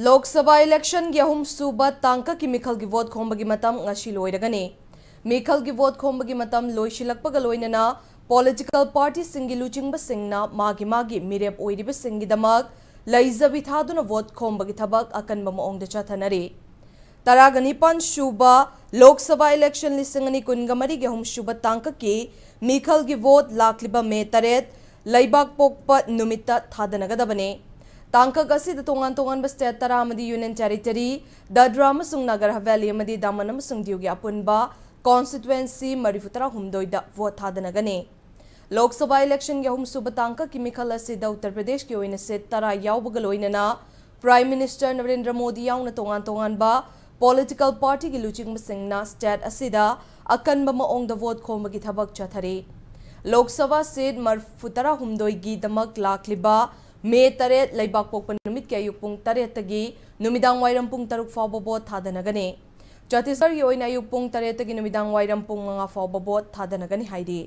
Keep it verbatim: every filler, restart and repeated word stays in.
ꯂꯣꯛ ꯁꯚꯥ ꯏꯂꯦꯛꯁꯟꯒꯤ ꯑꯍꯨꯝꯁꯨꯕ ꯇꯥꯡꯀꯛꯀꯤ ꯃꯤꯈꯜꯒꯤ ꯚꯣꯠ ꯈꯣꯝꯕꯒꯤ ꯃꯇꯝ ꯉꯁꯤ ꯂꯣꯏꯔꯒꯅꯤ꯫ ꯃꯤꯈꯜꯒꯤ ꯚꯣꯠ ꯈꯣꯝꯕꯒꯤ ꯃꯇꯝ ꯂꯣꯏꯁꯤꯜꯂꯛꯄꯒ ꯂꯣꯏꯅꯅ ꯄꯣꯂꯤꯇꯤꯀꯦꯜ ꯄꯥꯔꯇꯤꯁꯤꯡꯒꯤ ꯂꯨꯆꯤꯡꯕꯁꯤꯡꯅ ꯃꯥꯒꯤ ꯃꯥꯒꯤ ꯃꯤꯔꯦꯞ ꯑꯣꯏꯔꯤꯕꯁꯤꯡꯒꯤꯗꯃꯛ ꯂꯩꯖꯕꯤ ꯊꯥꯗꯨꯅ ꯚꯣꯠ ꯈꯣꯝꯕꯒꯤ ꯊꯕꯛ ꯑꯀꯟꯕ ꯃꯑꯣꯡꯗ ꯆꯠꯊꯅꯔꯤ꯫ ꯇꯔꯥꯒ ꯅꯤꯄꯥꯟ ꯁꯨꯕ ꯂꯣꯛ ꯁꯚꯥ ꯏꯂꯦꯛꯁꯟ ꯂꯤꯁꯤꯡ ꯑꯅꯤ ꯀꯨꯟꯒ ꯃꯔꯤꯒꯤ ꯑꯍꯨꯝꯁꯨꯕ ꯇꯥꯡꯀꯛꯀꯤ ꯃꯤꯈꯜꯒꯤ ꯚꯣꯠ ꯂꯥꯛꯂꯤꯕ ꯃꯦ ꯇꯔꯦꯠ, ꯂꯩꯕꯥꯛ ꯄꯣꯛꯄ ꯅꯨꯃꯤꯠꯇ ꯊꯥꯗꯅꯒꯗꯕꯅꯤ꯫ ꯇꯥꯡꯀꯛ ꯑꯁꯤꯗ ꯇꯣꯉꯥꯟ ꯇꯣꯉꯥꯟꯕ ꯁ꯭ꯇꯦꯠ ꯇꯔꯥ ꯑꯃꯗꯤ ꯌꯨꯅꯤꯌꯟ ꯇꯦꯔꯤꯇꯣꯔꯤ, ꯗꯗ꯭ꯔꯥ ꯑꯃꯁꯨꯡ ꯅꯥꯒꯔ ꯍꯕꯦꯂꯤ ꯑꯃꯗꯤ ꯗꯃꯟ ꯑꯃꯁꯨꯡ ꯗꯤꯎꯒꯤ ꯑꯄꯨꯟꯕ ꯀꯣꯟꯁꯇꯤꯇ꯭ꯋꯦꯟꯁꯤ ꯃꯔꯤꯐꯨ ꯇꯔꯥꯍꯨꯝꯗꯣꯏꯗ ꯚꯣꯠ ꯊꯥꯗꯅꯒꯅꯤ꯫ ꯂꯣꯛ ꯁꯚꯥ ꯏꯂꯦꯛꯁꯟꯒꯤ ꯑꯍꯨꯝꯁꯨꯕ ꯇꯥꯡꯀꯛꯀꯤ ꯃꯤꯈꯜ ꯑꯁꯤꯗ ꯎꯠꯇꯔ ꯄ꯭ꯔꯗꯦꯁꯀꯤ ꯑꯣꯏꯅ ꯁꯤꯠ ꯇꯔꯥ ꯌꯥꯎꯕꯒ ꯂꯣꯏꯅꯅ ꯄ꯭ꯔꯥꯏꯝ ꯃꯤꯅꯤꯁꯇꯔ ꯅꯔꯦꯟꯗ꯭ꯔ ꯃꯣꯗꯤ ꯌꯥꯎꯅ ꯇꯣꯉꯥꯟ ꯇꯣꯉꯥꯟꯕ ꯄꯣꯂꯤꯇꯤꯀꯦꯜ ꯄꯥꯔꯇꯤꯒꯤ ꯂꯨꯆꯤꯡꯕꯁꯤꯡꯅ ꯁ꯭ꯇꯦꯠ ꯑꯁꯤꯗ ꯑꯀꯟꯕ ꯃꯑꯣꯡꯗ ꯚꯣꯠ ꯈꯣꯝꯕꯒꯤ ꯊꯕꯛ ꯆꯠꯊꯔꯤ꯫ ꯂꯣꯛ ꯁꯚꯥ ꯁꯤꯠ ꯃꯔꯤꯐꯨ ꯇꯔꯥꯍꯨꯝꯗꯣꯏꯒꯤꯗꯃꯛ ꯂꯥꯛꯂꯤꯕ ꯃꯦ ꯇꯔꯦꯠ, ꯂꯩꯕꯥꯛ ꯄꯣꯛꯄ ꯅꯨꯃꯤꯠꯀꯤ ꯑꯌꯨꯛ ꯄꯨꯡ ꯇꯔꯦꯠꯇꯒꯤ ꯅꯨꯃꯤꯗꯥꯡ ꯋꯥꯏꯔꯝ ꯄꯨꯡ ꯇꯔꯨꯛ ꯐꯥꯎꯕ ꯚꯣꯠ ꯊꯥꯗꯅꯒꯅꯤ꯫ ꯆꯇꯤꯁꯒꯔꯒꯤ ꯑꯣꯏꯅ ꯑꯌꯨꯛ ꯄꯨꯡ ꯇꯔꯦꯠꯇꯒꯤ ꯅꯨꯃꯤꯗꯥꯡ ꯋꯥꯏꯔꯝ ꯄꯨꯡ ꯃꯉꯥ ꯐꯥꯎꯕ ꯚꯣꯠ ꯊꯥꯗꯅꯒꯅꯤ ꯍꯥꯏꯔꯤ꯫